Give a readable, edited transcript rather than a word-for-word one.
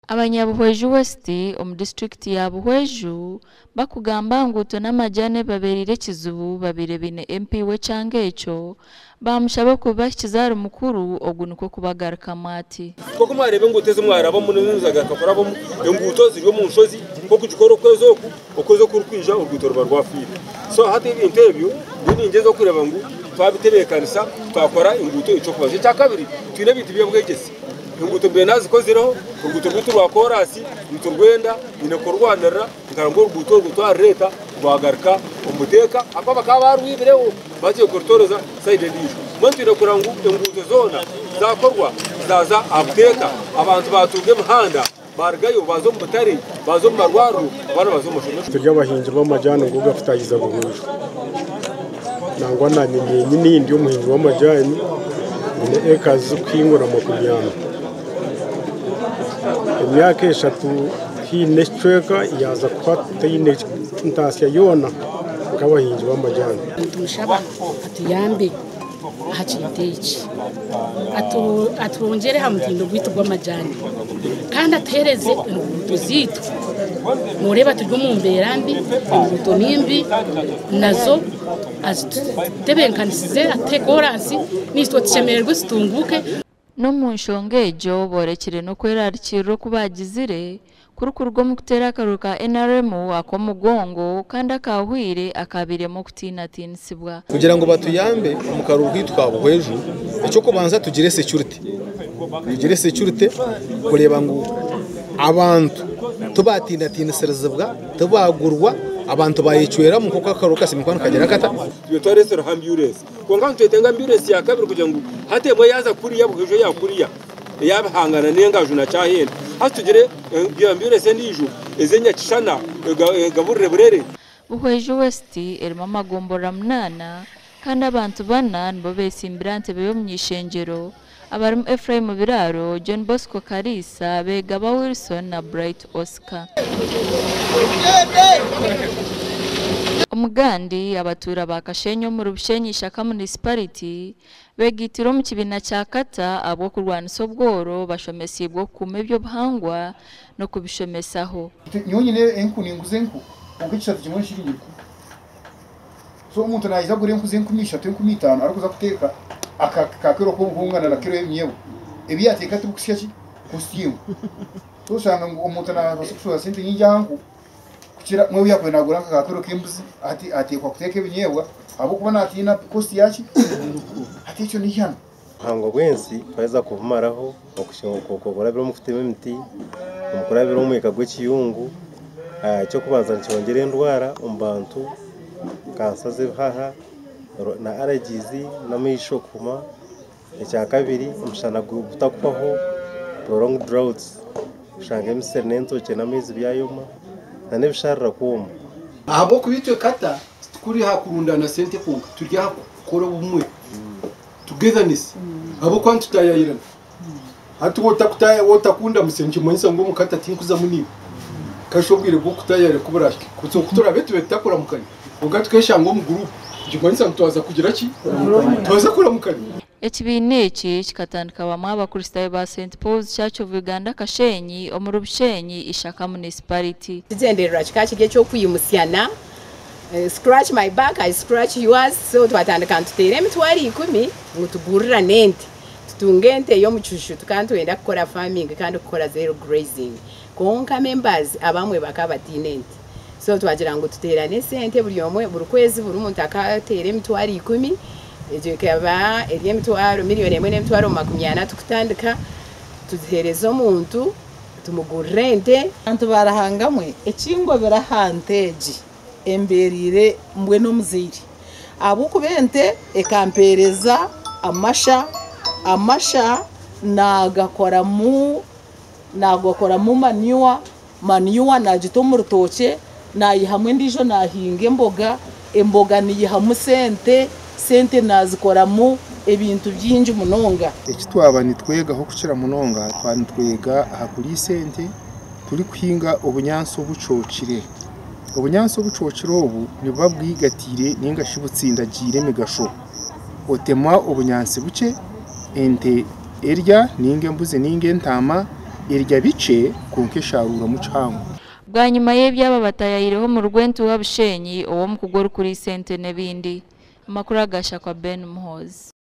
Abanyabuhweju West omu disiturikiti ya Buhweju bakugamba ngu nguuto n'amajaani ebibabereire ekizibu babaire baine MP w'ekyanga ekyo baamushaba okubibahikiza ahari mukuru ogu nikwo kubagarukamu ati. Nk'oku mwareeba enguuto ezi mwarabamu n'ezi muzagaruka kurabamu, enguuto ziri omu nshozi nk'okugikora okwezi oku, okwezi okurikwija oruguuto ruba rwafiire. So hati ebintu ebyo nyowe ningyezaho kureeba ngu twabitebeekanisa twakora enguuto eky'okubanza. Ekyakabiri twine ebintu by'obwegyese. Enguuto mbaire nazikozireho, oruguuto rwaitu rwa koraasi niturwenda, nyine kururwanirira nkareba ngu oruguuto orwo twarureeta rwagaruka omu buteeka ahakuba bakaba barwibireho bagiire kurutooreza sayidi endiijo. Mbwenu twine kureba ngu enguuto zoona zaakorwa zaaza aha buteeka, abantu baatunga emihanda baarugayo baaza omu butare, baaza omu marwariro, abaana baaza omu mashomero. Turi abahingi b'amajaani agu gakutaahiza Buhweju. Nangwa naanye nyenyini ndi omuhingi w'amajaani nyine eka zirikuhingura 40. Emyaka eshatu haihi n'ekicweka yaaza kuhwa tutaine ntaasya yoona nk'abahingi b'amajaani. Nitumushaba atuyambe aha kintu eki, atwongyere aha mutindo gwaitu gw'amajaani kandi atuheereze enguuto zaitu. Nooreeba turi omu mbeera mbi, enguuto ni mbi nazo azitutebenkanisize atuhe koraansi naitwe tushemererwe tutunguuke. N'omu nshonga egyo boorekire n'okwerarikirira oku baagizire kurikuruga omu kuteera akaruru ka NRM ak'omugongo kandi akaahweire akaabairemu okutiinatiinisibwa. Kugira ngu batuyambe omu karuru kaitu ka Buhweju, eky'okubanza tugire security, tugire security kureeba ngu abantu tibaatiinatiinisirizibwa, tibaagurwa, abantu baayecweramu nk'oku akaruru kashemereire kuba nikagira kata. Itwe twaretsireho ambyurensi kwonka nitwetenga ambyurensi ya kabiri kugira ngu hati emwe yaaza kuriya Buhweju eya kuriya eya Bihangana n'Engaju na Kyahenda hati tugire ambyurensi endiijo eze Nyakishana egaburire Burere. Buhweju West erimu amagomborora munaana kandi abantu bana nibo betsimbire aha ntebe y'omuny'eishengyero abarimu Ephraim Biraro, John Bosco Kariisa, Begaba Wilson na Bright Oscar. Omugandi, abatuura ba Kashenyi omuri Bushenyi Ishaka Municipality begaitire omu kibiina kya Kata ahabw'okurwanisa obworo bashomesiibwe okukuuma eby'obuhangwa n'okubishomesaho. Nyowe nyine enku ninguza enku kwonka ekishatu kimwe nishiringi rukumi. So omuntu naija agure enku z'enkumi ishatu enkumi itaano arikuza kuteeka aka ka kiro k'obuhunga na kiro y'ebinyeebwa. Ebi yaateeka tibikuhitsya ki? Kusya enku. So oshanga ngu omuntu naabaasa kushohoza sente nyingi aha nku kukira n'obu yaakubaire naagura nka ka kiro k'embuzi hati ateekwa kuteeka ebinyeebwa ahabw'okuba naatiina cost yaaki? Hati ekyo n'eihano. Obuhangwa bw'ensi twaheza kubumaraho okurabira omu kutema emiti, omu kurabira omu mwika gw'ekiyungu. Eky'okubanza nikyongyera endwara omu bantu, kansa z'ebihaha na allergies n'amaisho kuhuma. Ekyakabiri omushana gutakuhwaho prolonged droughts oshanga emisiri n'entookye n'amaizi byayoma n'ebisharira kwoma. Ahabw'okuba itwe kata titukuri aha kurundaana sente kwonka, turi aha kukora obumwe, togetherness, ahabw'okuba nitutaayayirana. Hati waaba otakundamutsa nikimanyisa ngu omu kata tinkuzamu naiwe. Kasha obwire bw'okutaayaayira ku buraahike, ku turaabe tube tutakuramukanya kwonka tukeshanga omu guruupu, nikimanyisa ngu twaza kugira ki? Twaza kuramukanya. Ekibiina eki kikatandika bamwe aha bakristaayo ba St Paul's Church of Uganda Kashenyi omuri Bushenyi, Ishaka Municipality. Ekigyendererwa kikaba kiri eky'okwimusyana, scratch my back I scratch yours, so twatandika nituteera 100,000 ngu tugurirane ente, tutunge ente y'omucucu tukaba nitwenda kukora farming kandi kukora zero grazing kwonka members abamwe bakaba bataine ente so twagira ngu tuteerane esente buri omwe buri kwezi buri muntu akateera 100,000 egyo ekaba eri emitwaro miriyoni emwe n'emitwaro 40 tukutandika tuziheereza omuntu tumugurire ente. Bantu ba Ruhanga mwe, ekingobire aha nte egi embeereire mbwenu omuzaire ahabw'okuba ente ekampeereza amasha, amasha naagakoramu naagakoramu manure, manure naagita omu rutookye naayihamu endiijo naahinga emboga, emboga niihamu sente, sente naazikoramu ebintu bingi munonga. Eki twaba nitwegaho kukira munonga twaba nitwega aha kuriisa ente turikuhinga obunyaatsi obucookire. Obunyaatsi obucookire obu nibuba bwigatiire ninga shi butsindagiire emigasho. Otema obunyaatsi bukye ente erya ninga embuzi ninga entaama Erya bikye kwonka esharuuramu kihango. Bwanyima y'ebyaba batayayireho omu Rwentuha Bushenyi ow'omukugu orikuriisa ente n'ebindi. Amakuru agashakwa Ben Muhoozi.